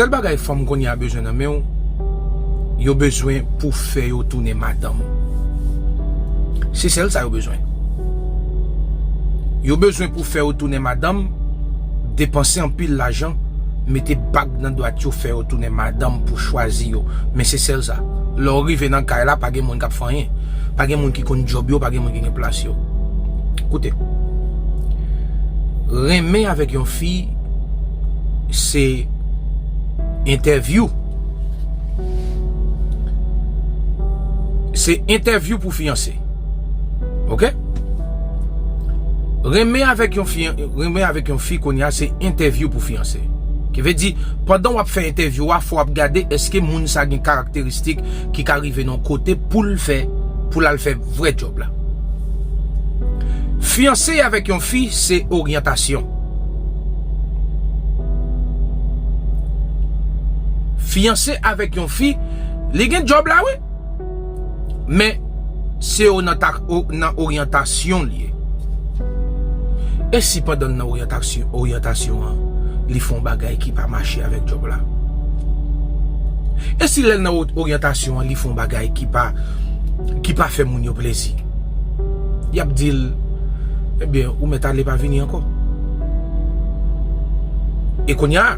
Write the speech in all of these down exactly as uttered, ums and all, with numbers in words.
Sèl bagay fanm kounye a bezwen nan men w, yo bezwen pou fè yo tounen madanm. Se sèl sa yo bezwen. Yo bezwen pou fè yo tounen madanm, depanse anpil lajan, mete bag nan dwèt yo, fè yo tounen madanm pou chwazi yo. Men se sèl sa. Lè w rive nan kay la, pa gen moun k ap fè anyen. Pa gen moun ki konn djòb yo, pa gen moun ki gen plas yo. Koute. Renmen avèk yon fi, se entèvyou. Se entèvyou pou fiyanse. Oke? Renmen avèk yon fi, renmen avèk yon fi kounye a, se entèvyou pou fiyanse. Ki vle di, pandan w ap fè entèvyou a, fò w ap gade èske moun sa gen karakteristik ki ka rive nan kote pou l fè, pou l al fè vrè djòb la. Fiyanse avèk yon fi, se oryantasyon. Fiyanse avèk yon fi, li gen djòb la, wi. Men, se o nan, ta, o, nan oryantasyon l ye. E si pandan l nan oryantasyon, oryantasyon an, li fè yon bagay ki pa mache avèk djòb la? E si lè l nan o-, oryantasyon an, li fè yon bagay ki pa, ki pa fè moun yo plezi? Y ap di l, ebyen, ou mèt ale pa vini ankò. E kounye a,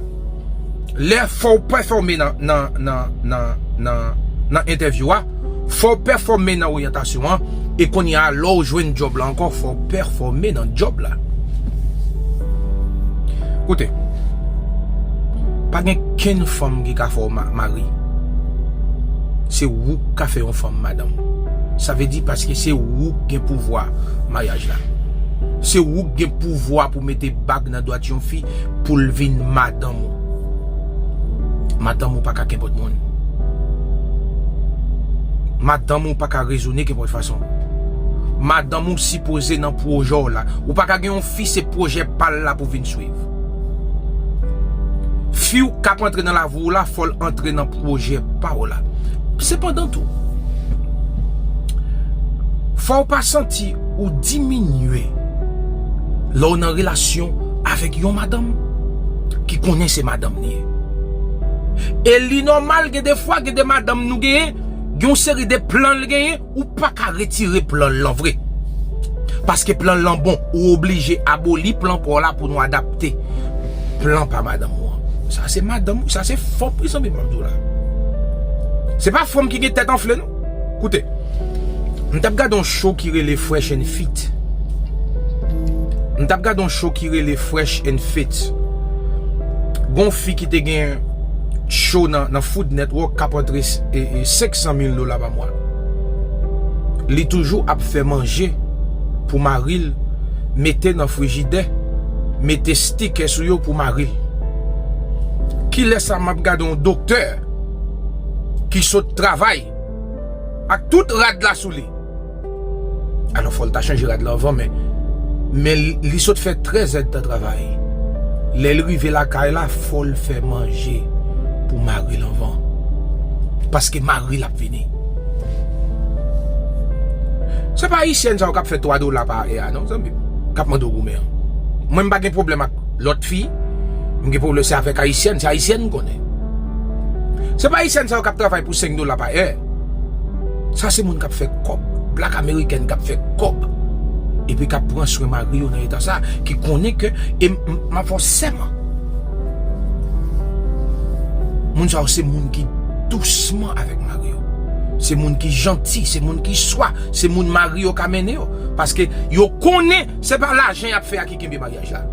lè fò w pèfòme nan, nan, nan, nan, nan, nan entèvyou a, fò w pèfòme nan oryantasyon an, e kounye a, lè w jwenn djòb la ankò, fò w pèfòme nan djòb la. Koute, pa gen kenn fanm ki ka fè w ma-, mari. Se ou k ka fè yon fanm madanm. Sa vle di paske se ou k gen pouvwa maryaj la. Se ou k gen pouvwa pou mete bag nan dwèt yon fi pou l vin madanm ou. Madanm ou pa ka kenpòt moun. Madanm ou pa ka rezone kenpòt fason. Madanm ou sipoze nan pwojè w la. Ou pa ka gen yon fi se pwojè pa l la pou vin swiv. Fi w k ap antre nan lavi w la, fò l antre nan pwojè pa w la. Sepandan tou, fò w pa santi ou diminye lè w nan relasyon avèk yon madanm ki konnen se madanm li ye. E li nòmal, gen de fwa, gen de madanm nou genyen, gen yon seri de plan l genyen, ou pa ka retire plan l lan vre. Paske plan l lan bon, ou oblije aboli plan pa w la pou nou adapte plan pa madanm ou an. Sa se madanm ou, sa se fanm, wi, zanmi m ap di w la. Se pa fanm ki gen tèt anfle, non. Koute, m t ap gade yon show ki rele Fresh and Fit. M t ap gade yon show ki rele Fresh and Fit. Gon fi ki te gen show nan, nan Food Network k ap antre s-, e, e, senk san mil dola pa mwa. Li toujou ap fè manje pou mari l, mete nan frijidè, mete stikè sou yo pou mari l. Kilè sa m ap gade yon doktè ki sot travay ak tout rad la sou li? Alò, fò l ta chanje rad la anvan, men, men li, li sot fè trèz èdtan travay. Lè l rive lakay la, fò l fè manje pou mari l anvan. Paske mari l ap vini. Se pa ayisyèn sa yo k ap fè twa dola pa è a, non, zanmi m, k ap mande w goumen an. Mwen, m pa gen pwoblèm ak lòt fi, m gen pwoblèm se avèk ayisyèn, se ayisyèn m konnen. Se pa ayisyèn sa yo k ap travay pou senk dola pa è. Sa se moun k ap fè kòb, blak amerikèn k ap fè kòb. Epi k ap pran swen mari yo nan eta sa, ki konnen ke, e m, m, m ap fè w sèman. Moun sa yo se moun ki dousman avèk mari yo. Se moun ki janti, se moun ki swa, se moun mari yo ka mennen yo. Paske yo konnen se pa lajan y ap fè a ki kenbe maryaj la.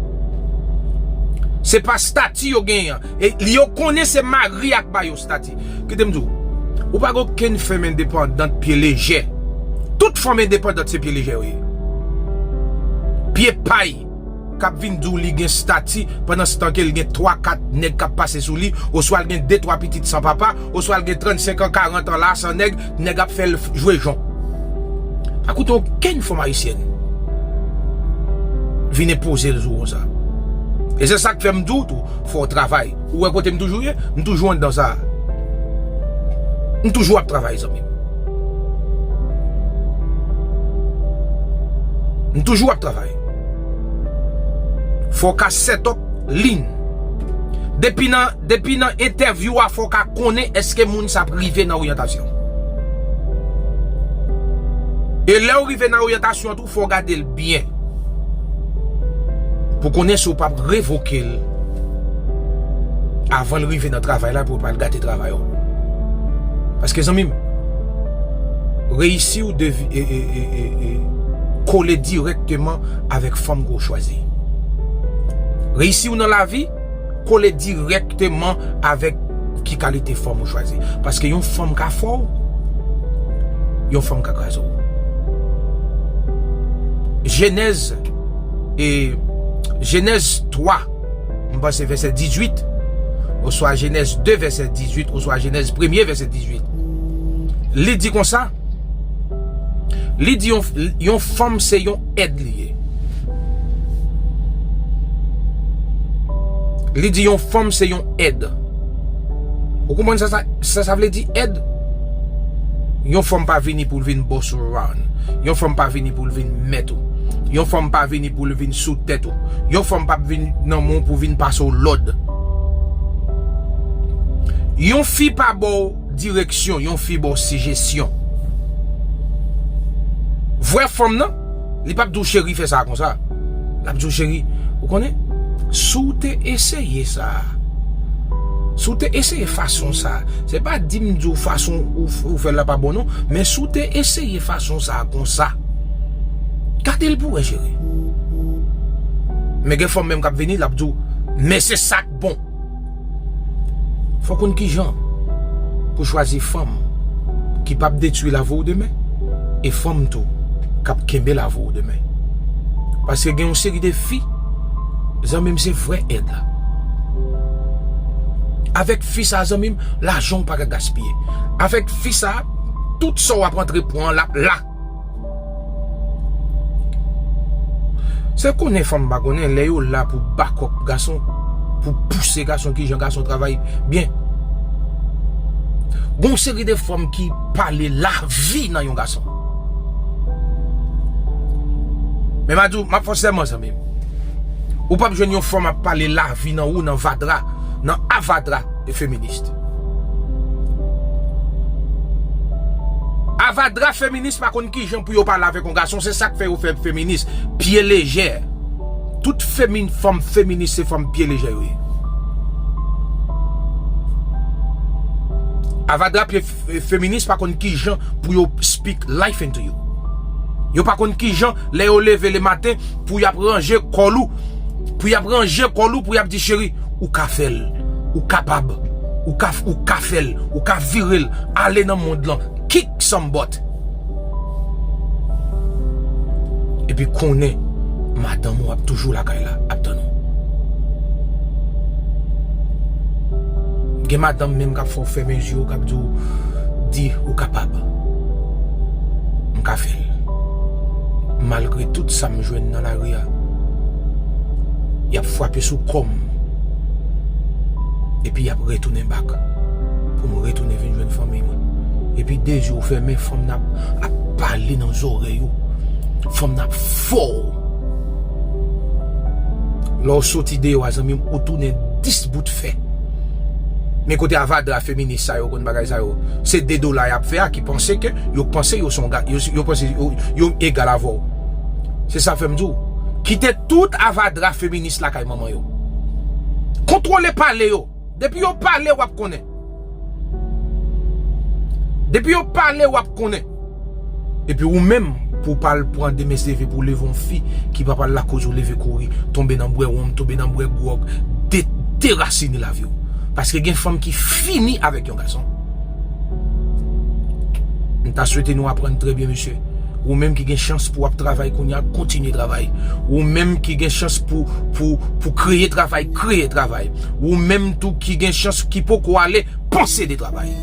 Se pa stati yo genyen an. E yo konnen se mari a k ba yo stati. Kite m di w, ou pa gen okenn fanm endepandant pye lejè. Tout fanm endepandant se pye lejè yo ye. Pye pay k ap vin di w li gen stati, pandan se tan ke l gen twa, kat nèg k ap pase sou li, oswa l gen de, twa pitit san papa, oswa l gen trannsenk an, karant an la, san nèg, nèg ap fè l jwe jon. Pa koute okenn fanm ayisyèn vin enpoze l sou ou konsa. E se sa k fè m di w tou, fò w travay. Ou wè kote m toujou ye? M toujou anndan sa. M toujou ap travay, zanmi m. M toujou ap travay. Fò w ka set up lean. Depi nan, depi nan entèvyou a, fò w ka konnen èske moun sa ap rive nan oryantasyon. E lè w rive nan oryantasyon tou, fò w gade l byen. Pou konnen si w p ap revoke l avan l rive nan travay la, pou w pa al gate travay ou. Paske, zanmi m, reyisi w devi-, e, e, e, e, e, kole dirèkteman avèk fanm ke w chwazi. Reyisi w nan lavi kole dirèkteman avèk ki kalite fanm ou chwazi. Paske yon fanm ka fè w, yon fanm ka kraze w. Jenèz, e, Jenèz twa, m panse vèsè dizuit, oswa Jenèz de vèsè dizuit, oswa Jenèz premye vèsè dizuit. Li di konsa, li di yon, yon fanm se yon èd li ye. Li di yon fanm se yon èd. Ou konprann sa, sa, sa, sa vle di èd? Yon fanm pa vini pou l vin boss ou around. Yon fanm pa vini pou l vin mèt ou. Yon fanm pa vini pou l vin sou tèt ou. Yon fanm p ap vin nan men w pou vin pase w lòd. Yon fi pa ba w direksyon, yon fi ba w sijesyon. Vrè fanm nan, li p ap di w cheri fè sa konsa. L ap di w cheri, ou konnen, si w te eseye sa, si w te eseye fason sa, se pa di m di w fason ou, ou fè l la pa bon non, men si w te eseye fason sa konsa, gade l pou wè cheri. Men gen fanm menm k ap vini, l ap di w, men se sa k bon. Fò w konn kijan pou chwazi fanm ki p ap detwi lavi w demen, e fanm tou k ap kenbe lavi w demen. Paske gen yon seri de fi, zanmi m, se vrè èd la. Avèk fi sa, zanmi m, lajan w pa ka gaspiye. Avèk fi sa, tout sa w ap antre pran, l ap la. Se konnen fanm pa konnen, lè yo la pou bakòp gason, pou pouse gason, kijan gason travay byen. Gon seri de fanm ki pale lavi nan yon gason. Men m a di w, m ap fè w sèman, zanmi m. Ou p ap jwenn yon fanm ap pale lavi nan ou, nan vadra, nan avadra e feminis. Avadra feminis pa konn kijan pou yo pale avèk yon gason, se sa k fè yo fè feminis pye lejè. Tout femi-, fanm feminis se fanm pye lejè yo ye. Avadra pye f-, feminis pa konn kijan pou yo speak life into you. Yo pa konn kijan, lè yo leve le maten, pou y ap ranje kòl ou, pou y ap ranje kòl ou, pou y ap di, cheri, ou ka fè l, ou kapab, ou ka, ou ka fè l, ou ka vire l, ale nan mond lan, kick some butt. Epi konnen, madanm ou ap toujou lakay la, ap tann ou. Gen madanm menm k ap fè w fèmen je w, k ap di w, di ou kapab. M ka fè l. Malgre tout sa m jwenn nan lari a, y ap frape sou kò m. Epi y ap retounen bak. Pou m retounen vin jwenn fanmi mwen. Epi de je w fèmen, fanm nan ap, ap pale nan zòrèy ou. Fanm nan ap fè w. Lè w soti deyò a, zanmi m, ou tounen dis bout fè. Men kote avadra feminis sa yo konn bagay sa yo. Se de dola y ap fè a ki panse ke yo panse yo se yon ga-, yo, yo panse yo, yo egal avè w. Se sa fè m di w, kite tout avadra feminis lakay manman yo. Kontwole pale yo. Depi yo pale, w ap konnen. Depi yo pale, w ap konnen. Epi ou menm, pou w pa al pran de men leve pou w leve yon fi ki pa pral lakoz ou leve kouri, tonbe nan bwè wonm, tonbe nan bwè gwòg, de-, derasine lavi w. Paske gen fanm ki fini avèk yon gason. M ta swete nou aprann trè byen, mesye. Ou menm ki gen chans pou w ap travay kounye a, kontinye travay. Ou menm ki gen chans pou, pou, pou kreye travay, kreye travay. Ou menm tou ki gen chans ki poko ale, panse de travay.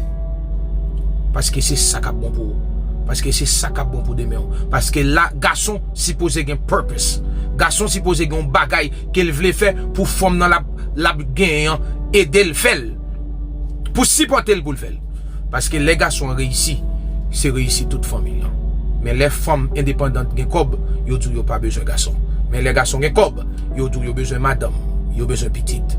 Paske se sa k ap bon pou ou. Paske se sa k ap bon pou demen w. Paske la, gason sipoze gen purpose. Gason sipoze gen yon bagay ke l vle fè pou fanm nan l ap, l ap genyen an ede l fè l. Pou sipòte l pou l fè l. Paske lè gason an reyisi, se reyisi tout fanmi an. Men lè fanm endepandant gen kòb, yo di w yo pa bezwen gason. Men lè gason gen kòb, yo di w yo bezwen madanm, yo bezwen pitit.